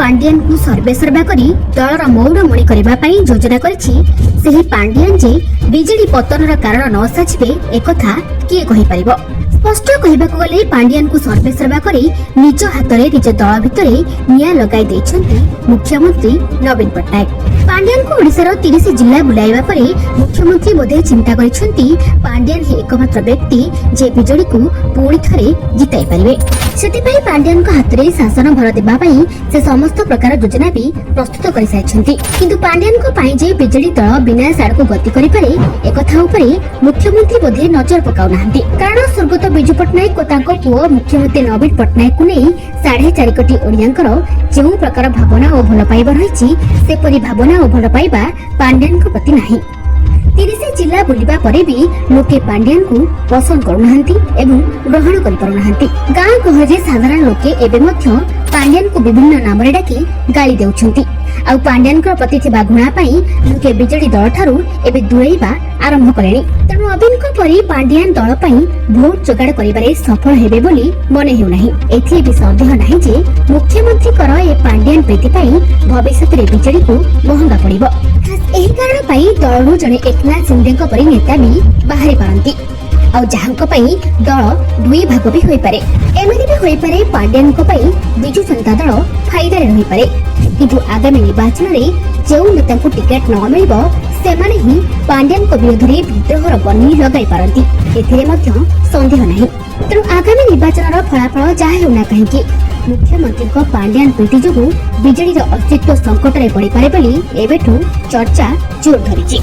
ପାଣ୍ଡିଆନଙ୍କୁ ସର୍ବେସର୍ବା କରି ଦଳର ମଉଡମଣି କରିବା ପାଇଁ ଯୋଜନା କରିଛି, ସେହି ପାଣ୍ଡିଆନ ଯେ ବିଜେଡି ପତନର କାରଣ ନ ସାଜିବେ, ଏକଥା କିଏ କହିପାରିବ? ସ୍ପଷ୍ଟ କହିବାକୁ ଗଲେ, ପାଣ୍ଡିଆନଙ୍କୁ ସର୍ବେସର୍ବା କରି ନିଜ ହାତରେ ନିଜ ଦଳ ଭିତରେ ନିଆଁ ଲଗାଇ ଦେଇଛନ୍ତି ମୁଖ୍ୟମନ୍ତ୍ରୀ ନବୀନ ପଟ୍ଟନାୟକ। ପାଣ୍ଡିଆନଙ୍କୁ ଓଡ଼ିଶାର 30 ଜିଲ୍ଲା ବୁଲାଇବା ପରେ ମୁଖ୍ୟମନ୍ତ୍ରୀ ବୋଧେ ଚିନ୍ତା କରିଛନ୍ତି, ପାଣ୍ଡିଆନ ହିଁ ଏକମାତ୍ର ବ୍ୟକ୍ତି ଯେ ବିଜେଡିକୁ ପୁଣି ଥରେ ଜିତାଇ ପାରିବେ। ସେଥିପାଇଁ ପାଣ୍ଡିଆନଙ୍କ ହାତରେ ଶାସନ ଭାର ଦେବା ପାଇଁ ସେ ସମସ୍ତ ପ୍ରକାର ଯୋଜନା ବି ପ୍ରସ୍ତୁତ କରିସାରିଛନ୍ତି। କିନ୍ତୁ ପାଣ୍ଡିଆନଙ୍କ ପାଇଁ ଯେ ବିଜେଡି ଦଳ ବିନାଶ ଆଡ଼କୁ ଗତି କରିପାରେ, ଏକଥା ଉପରେ ମୁଖ୍ୟମନ୍ତ୍ରୀ ବୋଧେ ନଜର ପକାଉନାହାନ୍ତି। କାରଣ ସ୍ୱର୍ଗତ ବିଜୁ ପଟ୍ଟନାୟକ ଓ ତାଙ୍କ ପୁଅ ମୁଖ୍ୟମନ୍ତ୍ରୀ ନବୀନ ପଟ୍ଟନାୟକଙ୍କୁ ନେଇ 4.5 କୋଟି ଓଡ଼ିଆଙ୍କର ଯେଉଁ ପ୍ରକାର ଭାବନା ଓ ଭଲ ପାଇବା ରହିଛି, ସେପରି ଭାବନା ଓ ଭଲ ପାଇବା ପାଣ୍ଡିଆନଙ୍କ ପ୍ରତି ନାହିଁ। 30 ଜିଲ୍ଲା ବୁଲିବା ପରେ ବି ଲୋକେ ପାଣ୍ଡିଆନଙ୍କୁ ପସନ୍ଦ କରୁନାହାନ୍ତି ଏବଂ ଗ୍ରହଣ କରିପାରୁନାହାନ୍ତି। ଗାଁ ଗହଳିରେ ସାଧାରଣ ଲୋକେ ଏବେ ମଧ୍ୟ ପାଣ୍ଡିଆନଙ୍କୁ ବିଭିନ୍ନ ନାମରେ ଡାକି ଗାଳି ଦେଉଛନ୍ତି। ଆଉ ପାଣ୍ଡିଆନଙ୍କ ପ୍ରତି ଥିବା ଘୃଣା ପାଇଁ ଲୋକେ ବିଜେଡି ଦଳଠାରୁ ଏବେ ଦୂରେଇବା ଆରମ୍ଭ କଲେଣି। ତେଣୁ ନବୀନଙ୍କ ପରି ପାଣ୍ଡିଆନ ଦଳ ପାଇଁ ଭୋଟ ଯୋଗାଡ଼ କରିବାରେ ସଫଳ ହେବେ ବୋଲି ମନେ ହେଉନାହିଁ। ଏଥିରେ ବି ସନ୍ଦେହ ନାହିଁ ଯେ ମୁଖ୍ୟମନ୍ତ୍ରୀଙ୍କର ଏ ପାଣ୍ଡିଆନ ପ୍ରୀତି ପାଇଁ ଭବିଷ୍ୟତରେ ବିଜେଡିକୁ ମହଙ୍ଗା ପଡ଼ିବ। ଖାସ୍ ଏହି କାରଣ ପାଇଁ ଦଳରୁ ଜଣେ ଏକନାଥ ସିନ୍ଦେଙ୍କ ପରି ନେତା ବି ବାହାରି ପାରନ୍ତି, ଆଉ ଯାହାଙ୍କ ପାଇଁ ଦଳ ଦୁଇ ଭାଗ ବି ହୋଇପାରେ। ଏମିତି ବି ହୋଇପାରେ, ପାଣ୍ଡିଆନଙ୍କ ପାଇଁ ବିଜୁ ଜନତା ଦଳ ଫାଇଦାରେ ରହିପାରେ। କିନ୍ତୁ ଆଗାମୀ ନିର୍ବାଚନରେ ଯେଉଁ ନେତାଙ୍କୁ ଟିକେଟ ନ ମିଳିବ, ସେମାନେ ହିଁ ପାଣ୍ଡିଆନଙ୍କ ବିରୋଧରେ ବିଦ୍ରୋହର ବହ୍ନି ଲଗାଇ ପାରନ୍ତି, ଏଥିରେ ମଧ୍ୟ ସନ୍ଦେହ ନାହିଁ। ତେଣୁ ଆଗାମୀ ନିର୍ବାଚନର ଫଳାଫଳ ଯାହା ହେଉନା କାହିଁକି, ମୁଖ୍ୟମନ୍ତ୍ରୀଙ୍କ ପାଣ୍ଡିଆନ ପ୍ରୀତି ଯୋଗୁଁ ବିଜେଡିର ଅସ୍ତିତ୍ୱ ସଙ୍କଟରେ ପଡ଼ିପାରେ ବୋଲି ଏବେଠୁ ଚର୍ଚ୍ଚା ଜୋର ଧରିଛି।